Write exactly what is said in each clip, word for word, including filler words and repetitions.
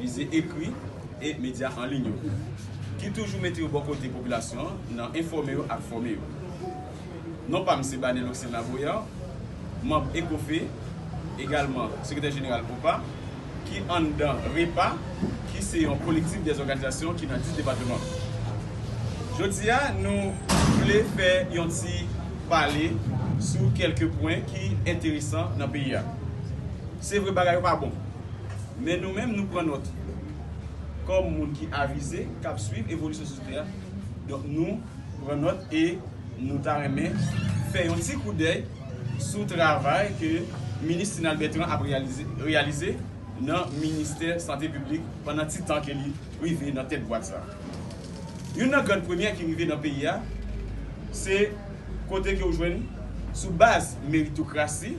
vize ekri e medya an liy yo, ki toujou mete yo bò kote popilasyon an nan enfòme yo ak fòme yo. Non pa m se Banel Oxin Laboyant, manm ECOFE, egalman sekretè jeneral OPA, ki anndan REPA, ki se yon kolektif dè òganizasyon ki nan dis depatman. Jodi a, nou vle fè yon ti pale sou kèlke pwen ki enteresan nan peyi a. Se vre, bagay yo pa bon. Men nou menm, nou pran nòt. Kòm moun ki avize, k ap swiv evolisyon sosyete a, donk, nou pran nòt e nou ta renmen fè yon ti koudèy sou travay ke minis Tinal Bertrand ap reyalize, reyalize nan ministè sante piblik pandan ti tan ke li rive nan tèt bwat sa. Youn nan grenn premyè ki rive nan peyi a, se kote ke w jwenn, sou baz meritokrasi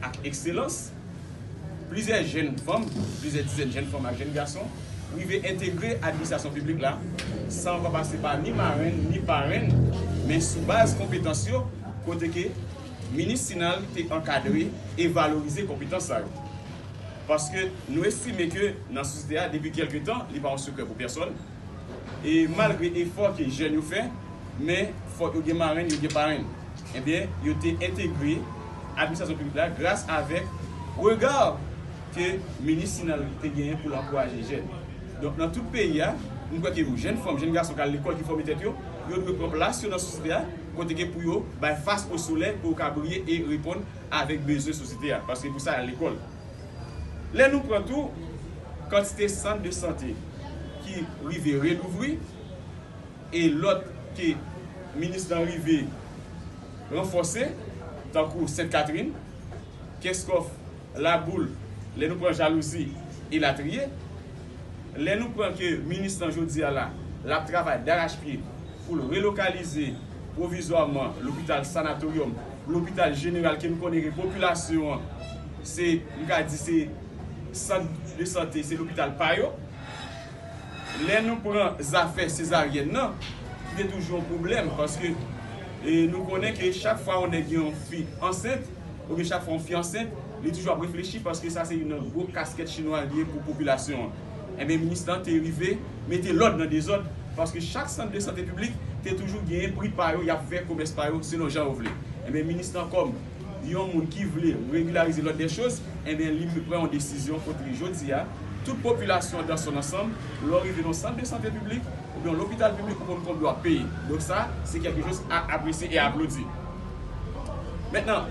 ak ekselans, plizyè jèn fanm, plizyè dizèn jèn fanm ak jèn gason rive entegre administrasyon piblik la, san pa pase pa ni marenn, ni parenn, men sou baz konpetans yo, kote ke minis Tinal te ankadre e valorize konpetans sa yo. Paske nou estime ke nan sosyete a, depi kèlke tan, li pa yon sekrè pou pèsòn, e malgre efò ke jèn yo fè, men fòk yo gen marenn, yo gen parenn. Ebyen, yo te entegre administrasyon piblik la gras avèk rega ke minis Tinal te genyen pou l ankouraje jèn. Donk, nan tout peyi a, m kwè ke yo, jèn fanm, jèn gason k al lekòl, ki fòme tèt yo, yo dwe pran plas yo nan sosyete a, kote ke pou yo bay fas o solèy, pou yo ka briye e reponn avèk bezwen sosyete a, paske pou sa y al lekòl. Lè nou pran tou kantite sant de sante ki rive relouvri, e lòt ke minis lan rive ranfòse, tankou Sent Katrin, Kenskòf, Laboul, lè nou pran Jalouzi, elatriye. Lè nou pran ke minis lan jodi a la, l ap travay darachpye pou l relokalize pwovizwaman lopital sanatoryòm, lopital jeneral ke nou konnen ke popilasyon an, se, m ka di se sant de sante, se lopital pa yo. Lè nou pran zafè sezaryèn nan, ki te toujou yon pwoblèm, paske, e, nou konnen ke chak fwa yon nèg gen yon fi ansent, oubyen chak fwa yon fi ansent, li toujou ap reflechi, paske sa se youn nan gwo kaskèt chinwa li ye pou popilasyon an. Enben, minis lan te rive mete lòd nan dezòd, paske chak sant de sante piblik te toujou genyen pri pa yo, y ap fè komès pa yo selon jan yo vle. Enben, minis lan, kòm yon moun ki vle regilarize lòd dè choz, enben, li pran yon desizyon kote jodi a, tout popilasyon an dan son ansanm, lè w rive nan sant de sante piblik, oubyen yon lopital piblik, ou konn konbyen w ap peye. Donk sa, se kèlke choz a apresye e aplodi. Mentnan,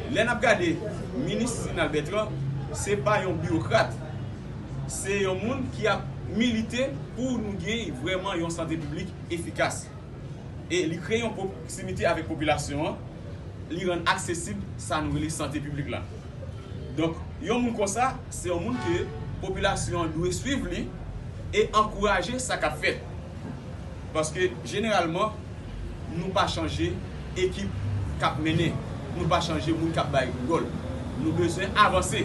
lè n ap gade, minis Tinal Bertrand, se pa yon biwokrat. Se yon moun ki ap milite pou nou gen vrèman yon sante piblik efikas. E li kreye yon pwoksimite avèk popilasyon an, li rann aksesib sa nou rele sante piblik la. Donk, yon moun konsa, se yon moun ke popilasyon an dwe swiv li e ankouraje sa k ap fèt. Paske, jeneralman, nou pa chanje ekip k ap mennen, nou pa chanje moun k ap bay gòl. Nou bezwen avanse.